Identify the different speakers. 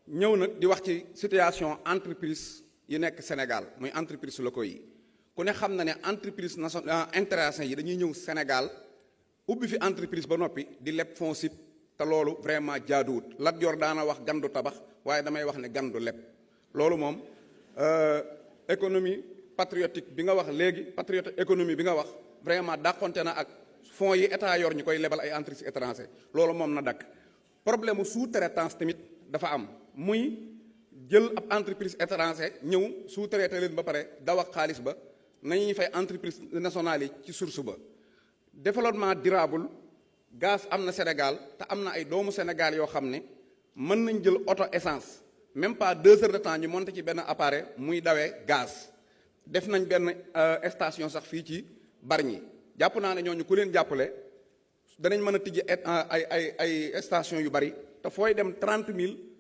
Speaker 1: ñëw nag di wax ci situation entreprise yi nekk Sénégal muy entreprise locaux yi ku ne xam na ne entreprise nationale internationale yi dañuy ñëw Sénégal ubbi fi entreprise ba noppi di leb FONSIP te loolu vraiment jaaduwut Lat Joor daana wax gandu tabax waaye damay wax ne gandu leb loolu moom économie patriotique bi nga wax léegi patriote économie bi nga wax vraiment dàqonte na ak fonds yi état yor ñu koy lebal ay entreprises étrangères loolu moom na dakk problème mu sous-traitance tamit dafa am muy jël ab entreprise étranger ñëw sous-traité leen ba pare daw ak xaalis ba nañuy fay entreprise nationale yi ci source ba développement durable gaz am na Sénégal te am na ay doomu Sénégal yoo xam ne mën nañ jël auto essence même pas 2 heures de temps ñu monté ci benn appareil muy dawee gaz def nañ benn station sax fii ci Bargny jàpp naa ne ñooñu ku leen jàppale danañ mën a tijji ay station yu bari te fooy dem 30 000